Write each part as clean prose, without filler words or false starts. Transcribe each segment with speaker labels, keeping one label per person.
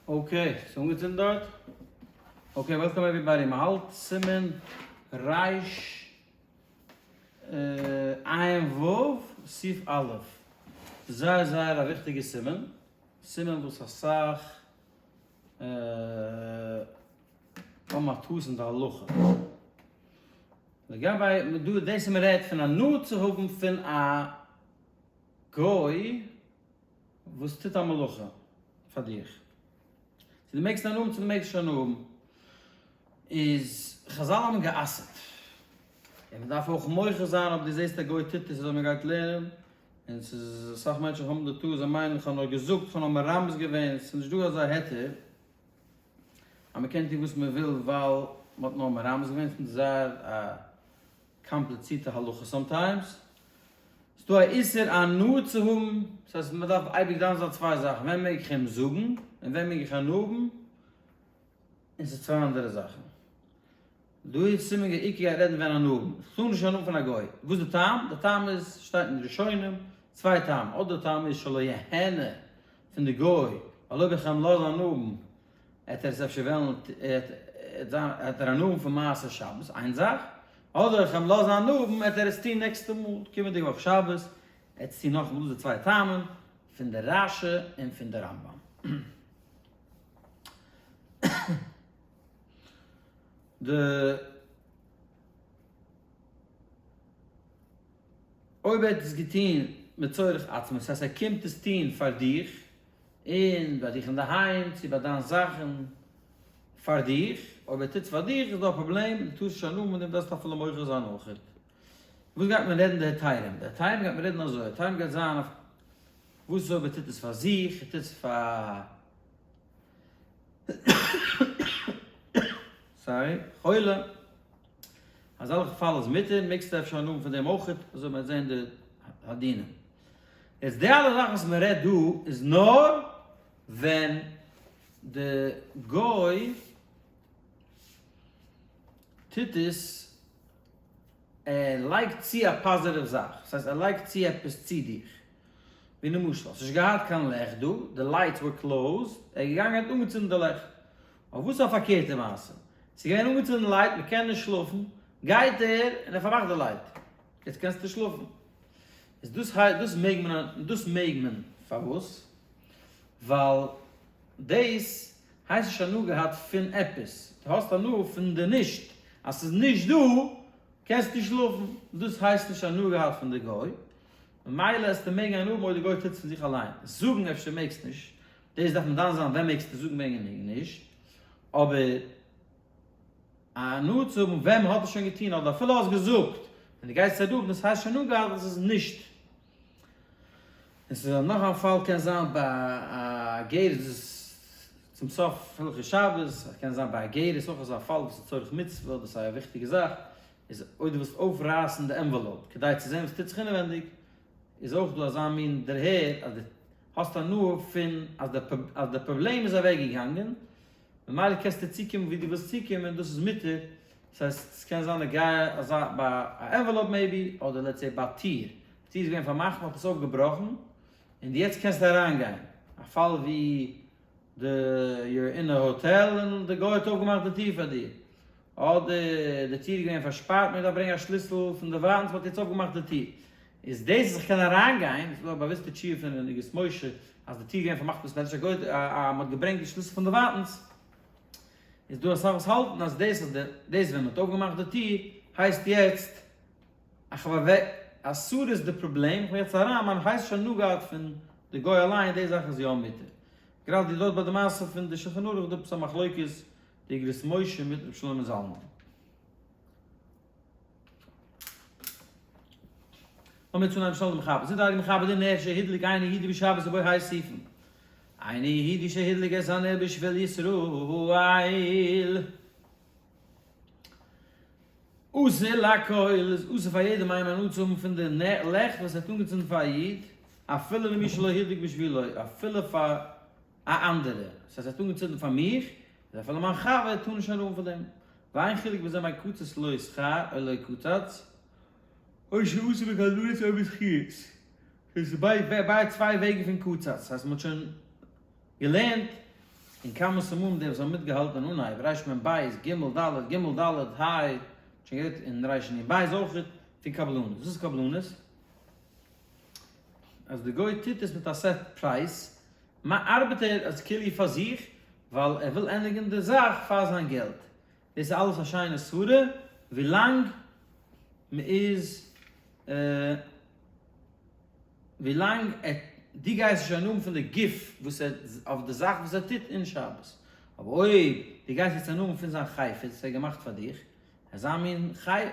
Speaker 1: Okay, ס'איז אנגעצינדן דארט? Okay, welcome everybody, מ'האלט סימן ריש עין ו' סעיף א', זייער זייער א וויכטיגע סימן, סימן וואס אסאך האבן א טעות אין די הלכה. לגבי דא דאס אז מ'רעדט פון הנאה צו האבן פון א גוי וואס טוט א מלאכה פאר דיך, צו דו מעגסט הנאה האבן צו דו מעגסט נישט הנאה האבן, איז חזל האבן גע'אסר'ט, און מען דארף אויך מוחה זיין אויב דו זעסט א גוי טוט עס אזוי מען גייט לערנען, און ס'איז אסאך מענטשן האבן די טעות זיי מיינען איך האב נאר געזאגט איך האב נאר מרמז געווען, ס'איז נישט דא אזא היתר אז מען קען טון וואס מען וויל ווייל מען האט נאר מרמז געווען, ס'איז זייער א קאמפליצירטע הלכה sometimes. ס'דא א איסור הנאה צו האבן, דאס הייסט מען דארף אייביג דן זיין צוויי זאכן, ווען מעג איך אים זאגן און ווען מעג איך הנאה האבן, און ס'איז צוויי אנדערע זאכן. דא איז סימן עיקר גייט רעדן ווען הנאה האבן, איך טאר נישט הנאה האבן פון א גוי, וואס איז די טעם? די טעם איז, שטייט אין די ראשונים, צוויי טעמים, אדער די טעם איז שלא יהנה פון די גוי, ווייל אויב איך אים לאז הנאה האבן, עט ער עס אפשר וועלן, עט ער הנאה האבן פון מעשה שבת, איין זאך, אדער איך אים לאזן הנאה האבן, עט ער עס טון נעקסטע מאל, קומענדיגע וואך שבת, עט עס טון נאכאמאל, דאס איז די צוויי טעמים, פון די רשי און פון די רמב ם. די אויב ער האט עס געטון מצורך עצמו, דאס הייסט ער קומט עס טון פאר דיך, און ביי דיך אינדערהיים צו ביי דיין זאכן פאר דיך, אויב ער טוט עס פאר דיך איז דא א פראבלעם, דו טארסט נישט הנאה האבן דעם דארפסט אפילו מוחה זיין אויכעט. וואס גייט מען רעדן די היתרים? די היתרים גייט מען רעדן אזוי, היתרים גייט זיין אויף וואס איז אויב ער טוט עס פאר זיך, ער טוט עס פאר sorry, חולה, אזעלכע פאל איז מותר, מעגסטו אפשר הנאה האבן פון דעם אויכעט, אזוי מען וועט זען די הדינים. יעצט די אלע זאכן וואס מען רעדט דא איז נאר ווען די גוי טוט עס, ער לייגט צו א positive זאך, דאס הייסט ער לייגט צו עפעס צו דיך, ווי למשל האסט נישט געהאט קיין לעכט דא, די lights were closed, ער איז געגאנגען ער האט אנגעצינדן די לעכט, אבער וואס איז א פארקערטע מעשה, ס'איז געווען אנגעצינדן light מען קען נישט שלאפן, גייט ער און ער פארמאכט די light, יעצט קענסטו שלאפן. איז דאס הייסט דאס מעג מען דאס מעג מען פארוואס? ווייל דאס הייסט נישט הנאה געהאט פון עפעס, דו האסט הנאה פון די נישט, אז ס'איז נישט דא קענסטו שלאפן, דאס הייסט נישט הנאה געהאט פון די גוי, ממילא עסטו מעגן הנאה האבן אויב די גוי טוט עס פון זיך אליין, זאגן אפשר מעגסט נישט, דאס דארף מען דן זיין ווען מעגסטו זאגן ווען נישט, אבער. הנאה צו האבן ווען מ'האט עס שוין געטון אדער אפילו האסט געזאגט און דו גייסט אראפ דאס הייסט שוין אנגעהאלטן עס איז נישט און ס'איז נאך א פאל קען זיין ביי א גר דאס איז צום סוף הלכות שבת קען זיין ביי א גר איז אויך אזא פאל וואס איז צורך מצוה דאס איז א וויכטיגע זאך איז אויב דו ווילסט אויפרייסן די envelope כדי צו זען וואס טוט זיך אינעווענדיג איז אויך דא אזא מין דערהער אז דו האסט הנאה פון אז די פראבלעם איז אוועקגעגאנגען ממילא קענסטו צוקומען ווי דו ווילסט צוקומען, דאס איז מותר, דאס הייסט ס'קען זיין נוגע אזא ביי א envelope maybe, אדער let's say ביי א טיר, די טיר איז געווען פארמאכט מ'האט עס אויפגעבראכן, און יעצט קענסטו אריינגיין, א פאל ווי די you're in a hotel און די גוי האט אויפגעמאכט די טיר פאר דיר, אדער די טיר איז געווען פארשפארט מ'דארף ברענגען א שליסל פון דערווייטנס מ'האט יעצט אויפגעמאכט די טיר, איז דאס אז איך קען אריינגיין, ס'איז דא א באוויסטע תשובה פון אגרות משה אז די טיר איז געווען פארמאכט וואס מענטש א גוי א מ'האט געברענגט די שליסל פון דערווייטנס, איז דא אסאך וואס האלטן אז דאס אז דאס ווען מ'האט אויפגעמאכט די טיר הייסט יעצט איך האב אוועק אסור איז די פראבלעם, איך בין יעצט אריין מיין הייסט שוין נאר געהאט פון די גוי אליין די זאך איז יא מותר. גראדע דארט ביי די מעשה פון די שולחן ערוך איז דא עפעס א מחלוקת די אגרות משה מיט ר' שלמה זלמן. לאמיר צונעמען שנעל די מחבר. זאגט די הייליגע מחבר די נר שהדליק אינו יהודי בשבת ובו ה' סעיפים. אינו יהודי שהדליק את הנר בשביל ישראל. אסור לכל איז אסור פאר יעדעם איינעם הנאה צו האבן פון די לעכט וואס ער האט אנגעצינדן פאר א איד, אפילו למי שלא הדליק בשבילו, אפילו פאר א אנדערע, דאס הייסט ער האט אנגעצינדן פאר מיך, איז אפילו מיין חבר טאר נישט הנאה האבן פון דעם, ואין חילוק בזה בין קצץ לו שכר או לא קצץ, או שעשה בקטנות או בזכיות, ס'איז ביי צוויי וועגן פון קצץ, דאס הייסט מ'האט שוין געלערנט. און כמה סימנים די וואס האבן מיטגעהאלטן אין אנהייב, ר' מ ב, ג ד, ג ד, ה, שוין גערעדט אין ר' נ ב אויכעט, פון קבלנות. וואס איז קבלנות? אז די גוי טוט עס מיט א set פרייז, מה ארבעט ער אז כאילו פאר זיך, ווייל ער וויל ענדיגן די זאך פאר זיין געלט. דאס איז אלעס א שיינע סברה ווילאנג מ'איז ווילאנג ער דו גייסט נישט הנאה האבן פון די גוף וואס ער אויף די זאך וואס ער טוט אין שבת, אבער אויב דו גייסט יעצט הנאה האבן פון זיין חפץ וואס ער האט געמאכט פאר דיך, אזא מין חי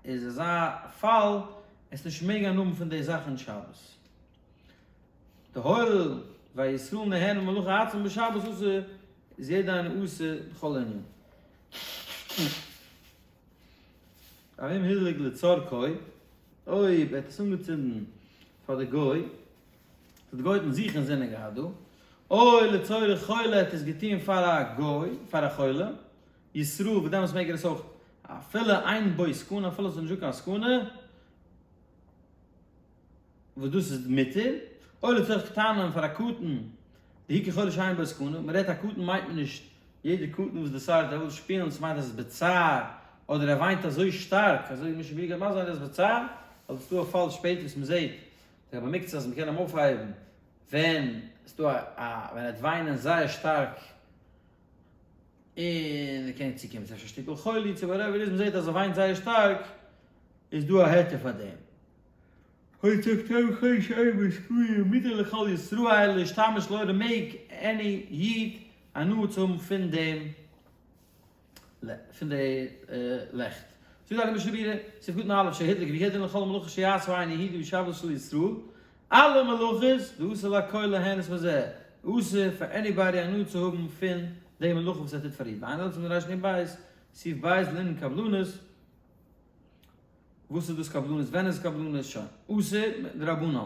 Speaker 1: איז אזא פאל עס נישט מעג הנאה האבן פון די זאך אין שבת. די הואיל וישראל נהנין ממלאכה עצמה בשבת אסור איז יעדע איינער אסור בכל ענין. ארום הדליק לצרכו, אויב ער האט עס אנגעצינדן פאר די גוי, די גוי האט אין זיך אינזינען געהאט דא, או לצורך חולה האט עס געטון פאר א גוי, פאר א חולה, ישראל וואס דעמאלטס מעג ער עס אויך, אפילו אין בו סכנה, אפילו עס איז נישטא קיין סכנה, וואס דאס איז מותר, או לצורך קטנים פאר א קטן, דהוא כחולה שאין בו סכנה, מען רעדט א קטן מיינט מען נישט יעדע קטן וואס decide ט ער וויל שפילן, ס'מיינט אז עס איז בצער, אדער ער וויינט אזוי שטארק, אזוי ווי משנה ברורה גייט מסביר זיין אז עס איז בצער, ווייל עס איז דא א פאל שפעטער וואס מען זעט לגבי מוקצה אז מען קען אים אויפהייבן ווען עס איז דא א ווען ער וועט וויינען זייער שטארק און ער קען צוקומען צו אפשר א שטיקל חולי צו whatever איז, מען זעט אז ער וויינט זייער שטארק איז דא א היתר פאר דעם. הוצאת כתב חודש אב איז קביעה מותר לכל ישראל להשתמש לאורה מעג any איד הנאה צו האבן פון דעם פון די לעכט. זאגט די משנה ברורה, סעיף קטן א', שהדליק והוא הדין לכל מלאכה שיעשו איין יהודי בשבת של ישראל, אלע מלאכות, ואסור לכל ליהנות מזה, אסור פאר anybody הנאה צו האבן פון די מלאכה וואס ער טוט פאר איד, ועיין עוד סימן רנ"ב, סעיף ב' לענין קבלנות, וואס איז דאס קבלנות? ווען איז קבלנות שוין אסור מדרבנן?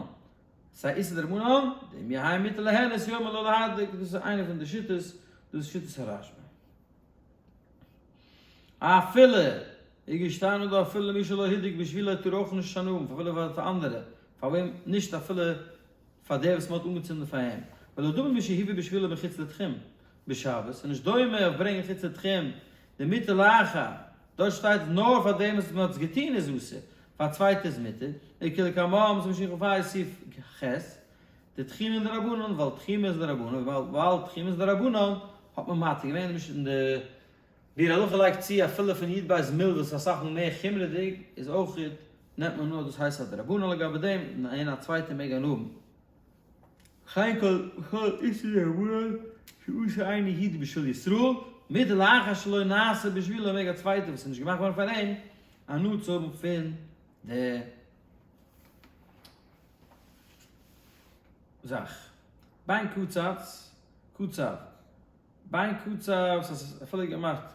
Speaker 1: ס'איז א איסור דרבנן, דאם יהא מותר ליהנות יאמר לו להדליק, דאס איז איינע פון די שיטות, דאס איז שיטת הרשב"א. אפילו איז געשטאנען דא אפילו מי שלא הדליק בשבילו טאר אויך נישט הנאה האבן, אפילו פאר אנדערע, פאר וועם נישט אפילו פאר דער וואס מ'האט אנגעצינדן פאר אים, ולא דומה מי שהביא בשבילו מחוץ לתחום בשבת, ס'איז נישט דומה אויף ברענגען חוץ לתחום דמותר לאחר, דארט שטייט נאר פאר דעם וואס מען האט עס געטון איז אסור, פאר א צווייטע איז מותר, וכלקמן סימן שכ"ה סעיף ח', דתחומין דרבנן, ווייל תחומין איז דרבנן, וויבאלד תחומין איז דרבנן האט מען מתיר געווען, און די ביאור הלכה לייגט צו אפילו פון י"ב מיל וואס איז אסאך מאל מער חומרה'דיג איז אויך נעמט מען אן אז דאס הייסט א דרבנן לגבי דעם, און א צווייטער מעג הנאה האבן. וכן כל כל איסור דרבנן שעשה אינו יהודי בשביל ישראל, מותר לאחר שלא נעשה בשבילו מעג א צווייטער וואס איז נישט געמאכט געווארן פאר אים הנאה צו האבן פון די זאך. בין קצץ, קצב. בין קצב וואס האט אפילו געמאכט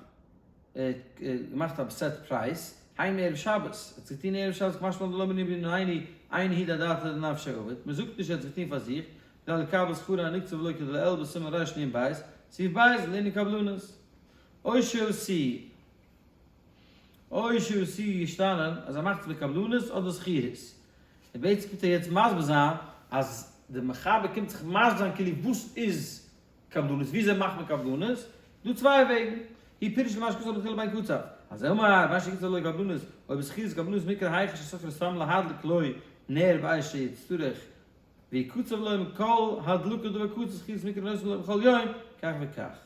Speaker 1: געמאכט א set פרייז, היינו ערב שבת, ער האט עס געטון ערב שבת קא משמע לן דלא אמרינן בעיניה איהו דאדעתיה דנפשיה עביד, מען זאגט נישט ער האט עס געטון פאר זיך, כדי לקבל שכרו הנקצב לו כדלעיל בסימן רנ"ב, סעיף ב', לענין קבלנות. או שעשי או שעשי געשטאנען אז ער מאכט עס בקבלנות אדער שכירות. און בעצם קומט ער יעצט מסביר זיין אז די מחבר קומט זיך מסביר זיין כאילו וואס איז קבלנות, וויאזוי מאכט מען קבלנות? דא צוויי וועגן, הוא פירש למה שכתב בתחילה בין קצב, אז אמר בין שקצב לו קבלנות, או בשכירות קבלנות מקרא היכא ששכרו סתם להדליק לו נר בעת שיצטרך ויקצב לו מכל הדלקה דבר קצוב שכירות מקרא נותן לו בכל יום כך וכך.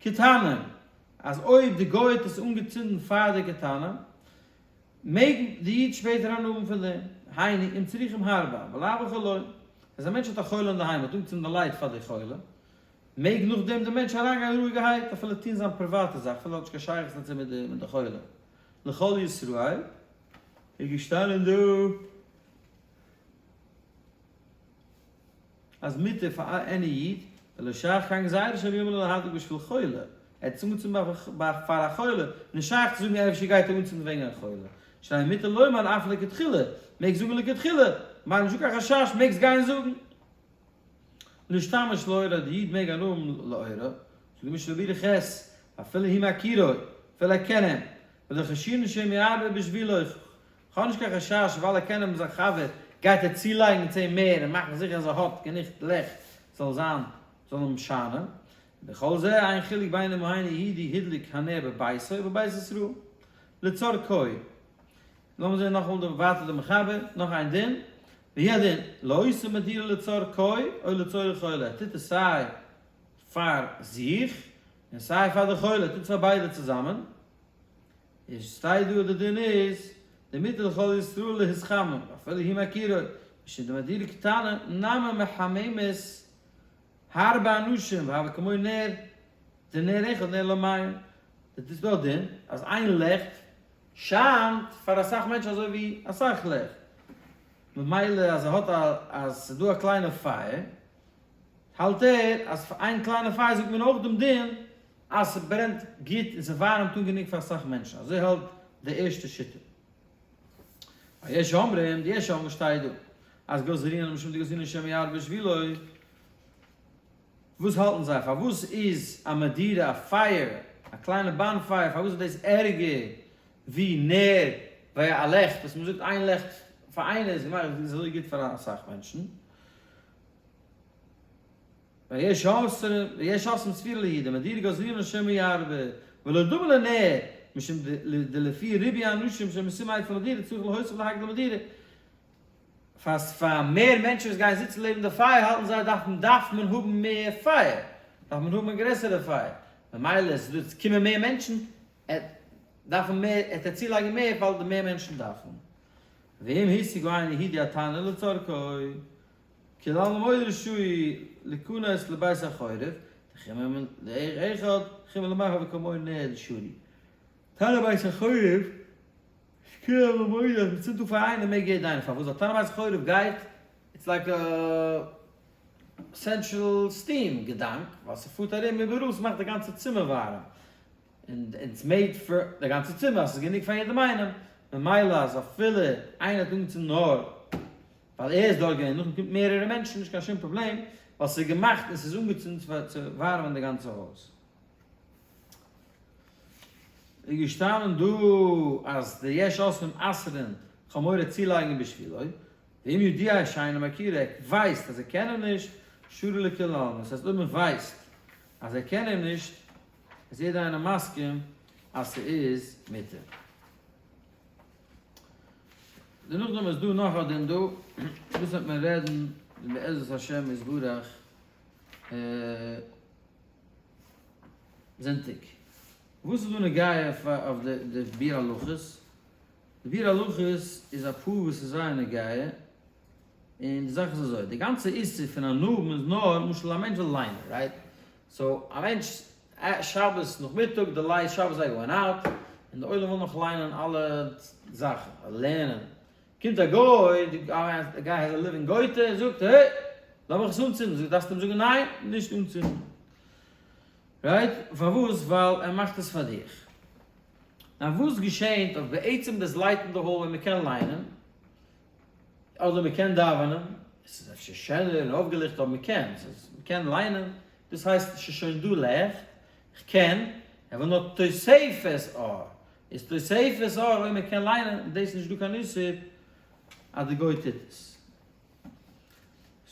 Speaker 1: קטנים, אז אויב די גוי האט עס אנגעצינדן פאר די קטנים, מעג די איד שפעטער הנאה האבן פון דעם, היינו אם צריכים הרבה, בלאו הכי לא. אז א מענטש האט א חולה אינדערהיים האט אנגעצינדן די light פאר די חולה, מעג נאכדעם די מענטש אריינגיין רואיגערהייט אפילו טון זיין פריוואטע זאך אפילו האט נישט קיין שייכות דערצו מיט די מיט די חולה. לכל ישראל איז געשטאנען דא. אז מותר פאר any איד, ולא שייך קיין גזירה שמא יאמר לו להדליק בשביל חולה, ער האט עס אנגעצינדן ביי פאר א חולה, נישט שייך צו זאגן אפשר גייט ער אנצינדן וועגן א חולה, שהרי מותר לומר אף לכתחילה, מעגסט זאגן לכתחילה, מיין נישטא קיין חשש מעגסט גיין זאגן. להשתמש לאורה, די איד מעג הנאה האבן לאורה, זאגט די משנה ברורה ח', אפילו הוא מכירו, אפילו ער קען אים, ולא חיישינן שמא ירבה בשבילו, כ'האב נישט קיין חשש ווייל ער קען אים זיין חבר גייט ער צולייגן צו אים מער און מאכן זיכער אז ער האט גענוג לעכט זאל זיין זאל אים שיינען. בכל זה אין חילוק בין אם האינו יהודי הדליק הנר בביתו ובבית ישראל לצרכו. לאמיר זען נאכאמאל די ווייטער די מחבר, נאך איין דין, והוא הדין, לעושה מדורה לצרכו או לצורך חולה, ער טוט עס סיי פאר זיך און סיי פאר די חולה, ער טוט עס פאר ביידע צוזאמען, איז שטייט דא די דין איז, דמותר לכל ישראל להתחמם, אפילו הוא מכירו, משום דמדורה קטנה נמי מחממת הרבה אנשים והוי כמו נר, דנר אחד נר למאה, דאס איז דא א דין אז איין לעכט שיינט פאר אסאך מענטשן אזוי ווי אסאך לעכט, ממילא אז ער האט א אז ס'איז דא א קליינע פייער, האלט ער אז פאר איין קליינע פייער זאגט מען אויך דעם דין אז ס'ברענט גוט און ס'ווארעמט אן גענוג פאר אסאך מענטשן, אזוי האלט די ערשטע שיטה. ויש אומרים, די יש אומרים שטייט דא אז גזרינן משום דגזרינן שמא ירבה בשבילו, וואס האלטן זיי? פארוואס איז א מדורה א פייער, א קליינע bonfire, פארוואס איז דאס ערגער ווי נר ווי א לעכט וואס מען זאגט איין לעכט פאר איינער איז געמאכט איז אזוי גוט פאר אסאך מענטשן? ויש אוסרים סבירא להו דמדורה גזרינן שמא ירבה ולא דמי לנר משום דלפי ריבוי אנשים שמסובין אצל מדורה צריך להוסיף להגדיל מדורה פאר פאר מער מענטשן וואס גייען זיצן לעבן די פייער האלטן זיי דארף דארף מען האבן מער פייער, דארף מען האבן א גרעסערע פייער, ממילא עס וועט קומען מער מענטשן, דארף מען מער, עט ער צולייגן מער ווייל די מער מענטשן דארפן. ואם השיג האינו יהודי התנור לצרכו, כולי עלמא מודי רשאי ליכנס לבית החורף, דחימום לאחד, חימום למאה הוי כמו נר דשרי. תנור בית החורף. שכוח ומודה אז מ'צינדט אן פאר איינעם מעג יעדער איינער פארוואס ווייל תנור בית החורף גייט it's like a central steam געדאנק ווייל ס'פארט ארום איבעראל ס'מאכט די גאנצע צימער ווארעם און it's made פאר די גאנצע צימער אז ס'איז גענוג פאר יעדעם איינעם ממילא אז אפילו איינער האט אנגעצינדן נאר ווייל ער איז דארט געווען נאכדעם קומט מערערע מענטשן נישט קיין שום פראבלעם ווייל ס'איז געמאכט און ס'איז אנגעצינדן צו ווארעמען די גאנצע הויז. איז געשטאנען דא אז די יש אוסרים אסר'ן חמורה צולייגן בשבילו, ואם יודיע שאינו מכיר ער ווייסט אז ער קען אים נישט, שרי לכולי עלמא, דאס הייסט אויב מען ווייסט אז ער קען אים נישט, איז יעדער איינער מסכים אז ס'איז מותר. דערנאכדעם איז דא נאך א דין דא, דאס וועט מען רעדן בעזרת השם יתברך. זונטאג. וואס איז דא נוגע אויף די ביאור הלכות? די ביאור הלכות איז א פאר וואס איז זייער נוגע, און די זאך איז אזוי, די גאנצע איסור פון הנאה האבן איז נאר, למשל א מענטש וויל ליינען, right? so א מענטש שבת נאכמיטאג, די light שבת זיי going out, און די עולם וויל נאך ליינען אלע זאכן, לערנען, קומט א גוי, די guy has a living גויטע, און זאגט, hey, לאמיך עס אנצינדן, זאגט, דארפסט אים זאגן ניין, נישט אנצינדן. right? פארוואס? ווייל ער מאכט עס פאר דיך. נאר וואס געשענט אויב בעצם דאס light אין די hall ווען מען קען ליינען, אדער מען קען דאווענען, עס איז אפשר שענער און אויפגעליכט אבער מען קען, עס איז, מען קען ליינען, דאס הייסט עס איז שוין דא לעכט, איך קען, ער וויל נאר תוספת אור, איז תוספת אור אויב מען קען ליינען, און דאס איז נישט דא קיין איסור אז די גוי טוט עס.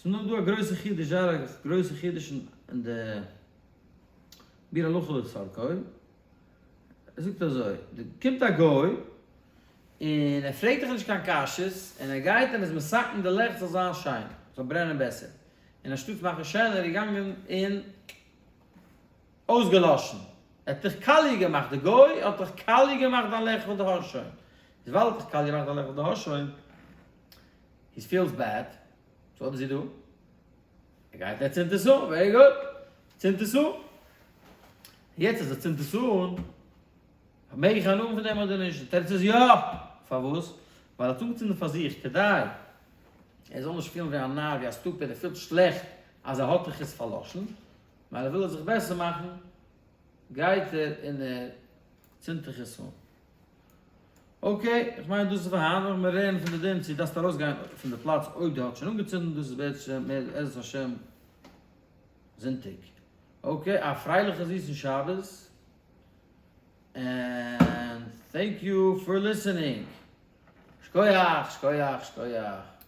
Speaker 1: ס'איז נאר דא א גרויסע חידוש, זייער א גרויסע חידוש אין די ביאור הלכה לצרכו, ער זאגט אזוי, קומט א גוי און ער פרעגט דיך נישט קיין קשיות, און ער גייט און איז מתקן די לעכט זאל זיין שיין, זאל ברענען בעסער, און אנשטאטס מאכן שענער איז געגאנגען און אויסגעלאשן, ער האט דיך קאליע געמאכט, די גוי האט דיך קאליע געמאכט דיין לעכט וואס דו האסט שוין, איז ווייל ער האט דיך קאליע געמאכט דיין לעכט וואס דו האסט שוין, he feels bad, so what does he do? ער גייט ער צינדט עס אן, very good, צינדט עס אן, יעצט אז ער צינדט עס אן, מעג איך הנאה האבן פון דעם אדער נישט? די תירוץ איז יא! פארוואס? ווייל ער האט אנגעצינדן פאר זיך כדי ער זאל נישט פילן ווי א נאר, ווי א stupid, ער פילט שלעכט אז ער האט דיך עס פארלאשן, מילא וויל ער זיך בעסער מאכן, גייט ער און ער צינדט דיך עס אן. okay, איך מיין דאס איז פאר היינט, נאך מער רעדן פון די דין צו דארפסט ארויסגיין פון די פלאץ אויב די האט שוין אנגעצינדן, דאס איז בעזרת השם זונטאג. okay, א פרייליכע זיסן שבת, and thank you for listening. שכוח, שכוח, שכוח.